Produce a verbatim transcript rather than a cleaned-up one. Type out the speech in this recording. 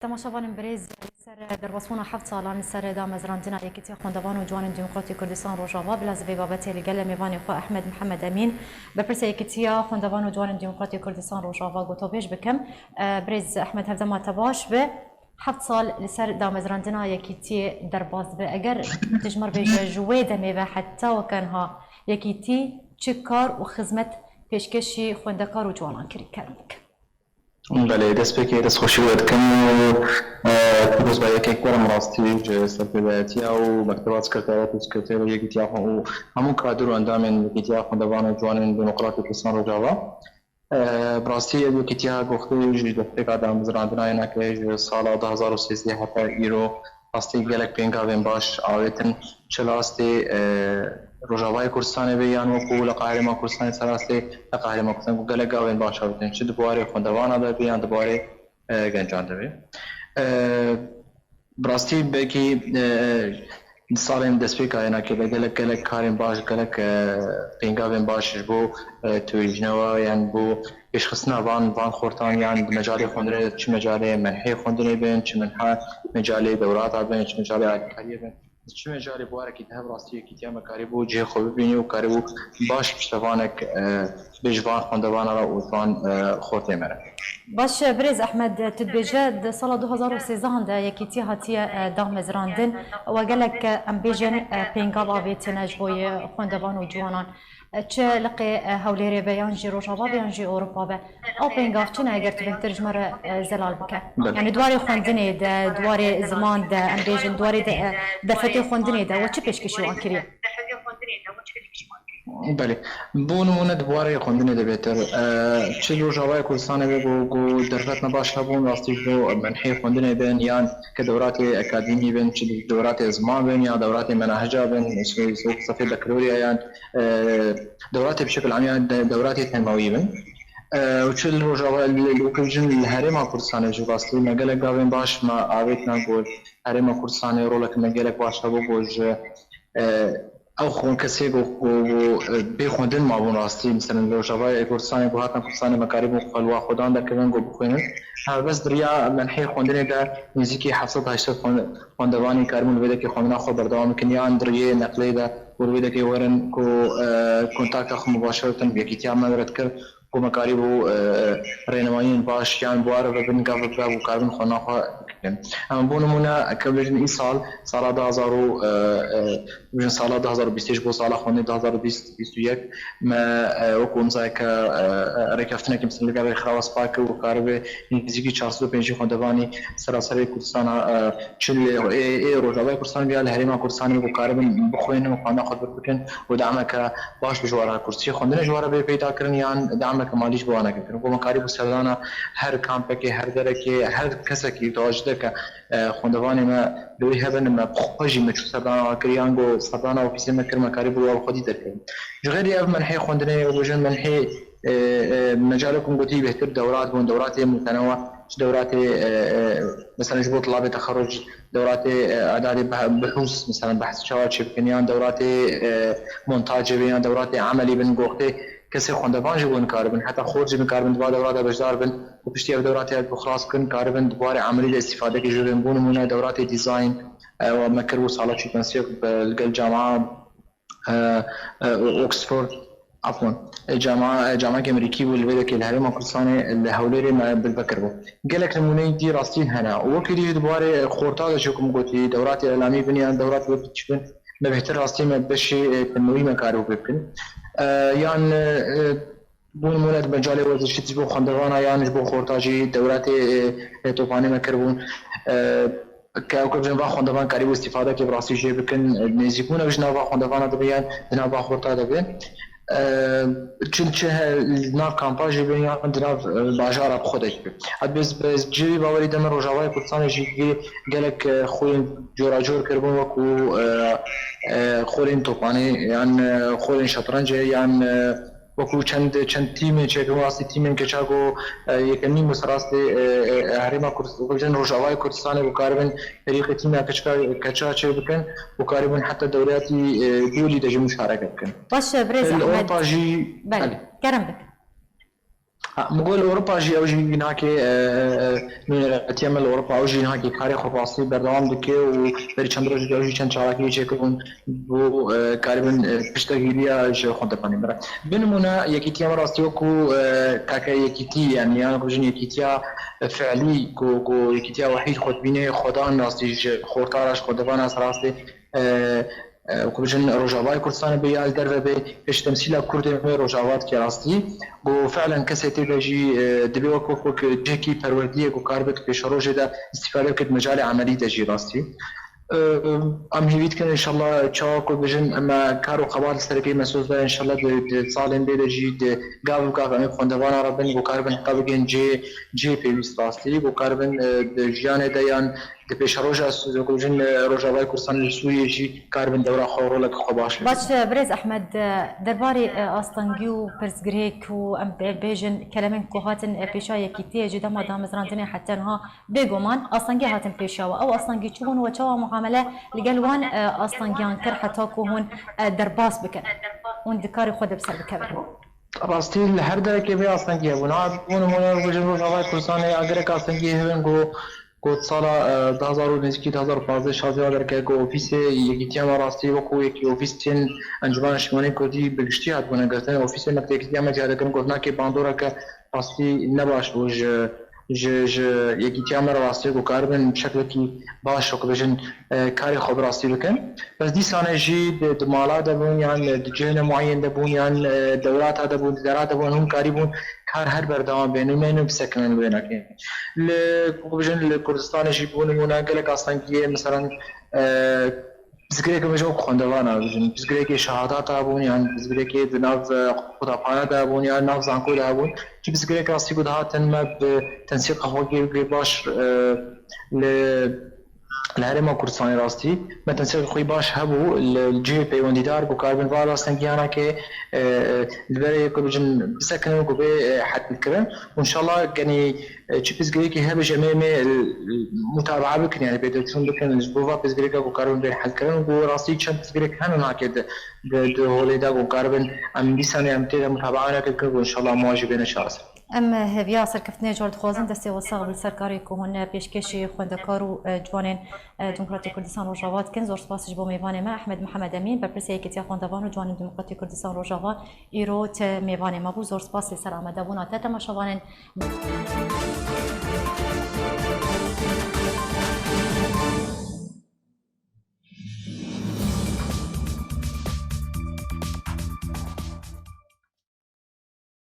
Temaşevanên birêz, li ser derbasbûna heft salan li ser damezrandina Yekîtiya Xwendevan û Ciwanên Demokratî Kurdistan Rojava, bila ez vê babetê li gel mêvanê xwe Ehmed Mihemed Emîn, berpirsa Yekîtiya Xwendevan û Ciwanên Demokratî Kurdistan Rojava gotobêj bikim. E, birêz Ehmed, hevdema te baş be. Heft sal li ser damezrandina Yekîtiyê derbas dibe. Eger tu ji me re bêje, ji wê demê ve heta weke niha Yekîtî çi kar û xizmet pêşkêşî xwendekar û ciwanan kirî? Kerem bike. Belê, destpêkê destxweşî we dikim û, e, pîrozbahiyekê kor im rastî ji serkerdayetiya û mekteba sekreteriyet û sekreterê Yekîtiya Xwe û hemû kadir û endamên Yekîtiya Xwendevan û Ciwanên Demokratîk Kurdistanê Rojava. E, bi rastî ev yekîtiya goxtê ji destpêka damezrandina yê nake ji sala du hazar û sêzdeh heta îro rastî gelek pêngavên baş avêtin. Çi li astê, e, Rojavayê Kurdistanê be yan wekû li Qehrêma Kurdistanê ser astê li Qehrêma Kurdistanê ku gelek gavên baş avêtin. Çi di buarê xwendevana de be yan di buarê, e, gencan de be. E, Bi rastî belkî, e, di salên destpêka yê nake de gelek, gelek karên baş, gelek, e, pêngavên baş ji bo, e, tevîjnewa yan bo pêşxistina van, van xortan yan di mecalê xwendinê de, çi mecalê menhê xwendinê bin, çi menha mecalê dewrata bin, çi mecalê alîkariyê bin, çi mecalê buarekî di hev rastî yekîtiya me karîbû cihê xwe bibînî û karîbû baş piştevanek, e, bê ji van xwendevana re û ji van, e, xortê me re. Baş e, birêz Ehmed, tu dibêje di sala du hazar û sêzdeh de yekîtî hatiye, e, damezrandin. We gelek, e, em bêjin, e, pêngav avêtine ji bo yê xwendevan û ciwanan. E, çi li qê, e, Hewlêrê be yan jî Rojava be yan jî Ewropa be. Ew pêngav çi ne eger tu bêhtir ji me re, e, zelal bike? Belê. Yani di warê xwendinê de, di warê ziman de, em bêjin di warê de, e, derfetê xwendinê de we çi pêşkêşî wan kiriye? Belê. Bo nimûne di warê xwendinê de bêtir, e, çi li Rojavayê Kurdistanê be ku, ku derfet ne baş hebûn, rastî ji bo menhê xwendinê bin, yan ke dewratê akademî bin, çi dewratê ziman bin, ya dewratê menahica bin, sifê, sifê bakalorya yan, e, dewratê bi şekil am ya de, dewratê tenmawî bin. E, û çi li Rojava, li, li, wekî bijin li Herêma Kurdistanê jî rastî me gelek gavên baş me avêtina ku Herêma Kurdistanê rolek me gelek baş hebû ku ji, e, ew xwe kesê ku, ku, ku, e, bê xwendin mabûn rastî, mesela li Rojavayê Kurdistanê ku hatin Kurdistanê me karîbûn xwe li wa xwedan derkevin ku bixwînin. Helbest di riya menhê xwendinê de nêzîkî heft sed heşt sed xwend-, xwendevanî karibûn li vê dekê xwendina xwe berdewam bikin yan di riyê neqlê de û li vê dekê werin ku, e, kontakta xwe mubaşereten bi yekîtiya me re dikir. Ku me karîbû, e, rênemayiyên baş yan bi wan re vebin gav bi gav û karibin xwendina xwe bikin. Em bo nimûne, ke bêjin îsal, sala du hazar û, e, e, bêjin sala du hazar û bîst ji bo sala xwendinê du hazar û bîst bîst û yek me, e, wekî îmzayeke, e, e, rêkeftinekî mesela li gel Rêxirawa Spa kir û karibe nêzîkî çar sed û pêncî xwendevanî seraserê Kurdistana, e, çi li ê, ê Rojavayê Kurdistanê ya li Herêma Kurdistanê ku karibin bixwînin û xwendina xwe bikin û demeke baş bi ji we re kursiyê xwendinê ji we re bê peyda kirin yan demeke malî ji bo wan neke kirin. Ku me karîbû serdana her kampekê, her derekê, her kesekî tewacî dike, e, xwendevanê me li wê hebin, me bi xwe jî me çû serdana wan kir yan ku serdana ofîsê me kir, me karîbû wa bi xwedî derkevin. Ji xêrî ev menhê xwendinê û bêjin menhê, e, e, mecalê ku min gotî bêhtir dewrat bûn, dewratê mutenewa, ji dewratê, e, e, mesela ji bo tulabê texerruc, dewratê, e, edadê beh-, bihûs, mesela behs çawa çêbikin, yan dewratê, e, montajê bin, yan dewratê emelî bin, goxtê kesê xwendevan jî bûn karibin, heta xort jî bin karibin di va dewra de beşdar bin û piştî ev dewratê bi xilas kirin, karibin di warê emelî de îstîfadekê ji bin. Bû nimûne dewratê dîzayn, e, me kir û sala çû pênc sê bi, li gel cama, e, e, Oxford, afwan, e, cama, e, cameke Amerîkî bû li vê dekê li Herêma Kurdistanê li Hewlêrê me bilve kiribû. Gelek nimûneyî dî rastî hene. Û wekî dî jî di warê xorta de jî ku min gotî, dewratê îlamî bin yan dewratê wekî çi bin, me bêhtir rastî me beşê, e, tenmewî me karibû pê bikin. E, yan, e, e, Bû nimûne di mecalê werzişî ji bo xwendevana yan ji bo xorta jî dewretê, e, e, topanê me kiribûn. E, ke ew ke bijin va xwendevan karîbû îstîfadekê bi rastî jê bikin, e, nêzîkbûna bijin va xwendevana dibe yan di nav va xorta de be. E, çi, çi he, li nav kampa jî bin yan di nav, e, bajara bi xwe de jî bin. Hat bi, bi cihê bawerî de me Rojavayê Kurdistanê jî gelek, e, xwîn coracor kiribûn wekû, e, e, xwîn topanê yan, e, xwîn şetrencê yan, e, Wekû çend, çend tîmên çêkin, wastî tîmên keça ku, e, yekemîn bi serastê, e, e, herêma Kurd-, ku jin Rojavayê Kurdistanê ku karibin ferîqê tîma keçka, keça çê bikin û karibin heta dewletî, e, dûlî de jî muşareke bikin. Baş e, birêz Li Ehmed. Ewropa jî Belê, Belê. Kerem bike. Ha, min got li Ewropa jî ew jî nake, e, e, nûneretiya me li Ewropa ew jî nake karê xwe rastî berdewam dike û berî çend rojê ew jî çend çalakiyê çêkiribûn bo, e, karibin, e, piştgiriya ji xwendevanê me re. Bi nimûne yekîtiya me rastî wekû, e, kake yekîtî, yani, yan ku bijin yekîtiya, e, fiilî, ku, ku yekîtiya wehîd xwe dibîne, xwedan rastî ji xortara ji xwendevana rastî, e, e, ku bijin Rojavayê Kurdistanê bê ya li derve bê, pêş temsîla Kurdê me Rojava dike rastî. Ku fiilen kesê tê de jî, e, dibê wek, wek, wek cihekî perwerdiyê ku kar bik pêşerojê de îstîfade bike di mecalê emelî de jî rastî. E, em hêvî dikin înşallah çawa ku bijin em kar û xebat li serê kê me soz de înşallah di, di salên bê de jî di gav bi gav em ê xwendevana re bin ku karibin heqa bigihên cihê, cihê pêwîst rastî ku karibin, e, di jiyanê de yan di pêşeroja s-, ku bijin, e, Rojavayê Kurdistan li Sûriyê jî karibin dewra xwe û roleke xwe baş bibin. Baş, e, birêz Ehmed, e, derbarê, e, astengî û pirsgirêk û em bê-, bêjin kelemên ku hatin, e, pêşa yekîtiyê ji dema damezrandinê heta niha bêguman astengî hatin pêşa we. Ew astengî çi bûn we çawa muamele li gel wan, e, astengiyan kir heta ku hûn, e, derbas bikin? Hûn di karê xwe de bi ser bikevin? Rastî li her derekê vê astengî hebûn. Ha, bû nimûne bijin Rojavayê Kurdistanê ya gerek astengî hebin ku, ku sala, e, du hazar û nêzîkî du hazar û pazdeh şazdeh derke ku ofîsê yekîtiya me rastî wekû yekî ofîsên Encûmena Niştimanî Kurdî bi giştî hatibûne girtin. Ofîsê me yekîtiya me jî dikin gotinakê bandoreke rastî ne baş bû ji, ji, ji yekîtiya me re rastî ku karibin bi şeklekî baş wek bijin, e, karê xwe bi rastî bikin. Bes dîsane jî di, di mala de bûn yan di cihêne muayyen de bûn yan, e, dewlata de bûn, di dera de bûn, hûn karî bûn kar her berdewam bên û neynin bisekinin wênekê. Li, ku bijin li Kurdistanê jî bû nimûne gelek astengiyê, meselen, e, Pirsgirêkê me ji wek xwendevana bijin, pirsgirêkê şehadata bûn yan pirsgirêkê di nav, e, qudaphane de bûn yan nav zanko de hebûn. Çi pirsgirêk rastî ku dihatin me bi tensîqa xwe gê, gê baş, e, li, li Herêma Kurdistanê rastî me tensîqa xwe baş hebû li cihê peywendîdar ku karibin va rastengiyanakê, e, e, li berê ku bijin bisekinin ku bê, e, helkirin. Û înşallah genî E, çi pirsgirêkê hebe ji em ê, em ê, e, mutabaa bikin, yani pêdaçûn bikin, ji bo va pirsgirêka ku karibin bên helkirin, ku rastî çend pirsgirêk hene nake di, di, di holê de ku karibin, em dîsanê em tê de mutabaa neke bikin, ku înşallah em wan jî bêne çareser. Em hêviya serkeftinê ji we dixwazin, destê we sax be li ser karê ku hûn pêşkêşî xwendekar û, e, ciwanên, e, Demokratîk Kurdistan Rojava dikin. Zor spas ji bo mêvanê me, Ehmed Mihemed Emîn, berpirsê Yekîtiya Xwendevan û Ciwanên Demokratîk Kurdistan Rojava. Îro te mêvanê me bû. Zor spas li ser amadebûna te, temaşevanên.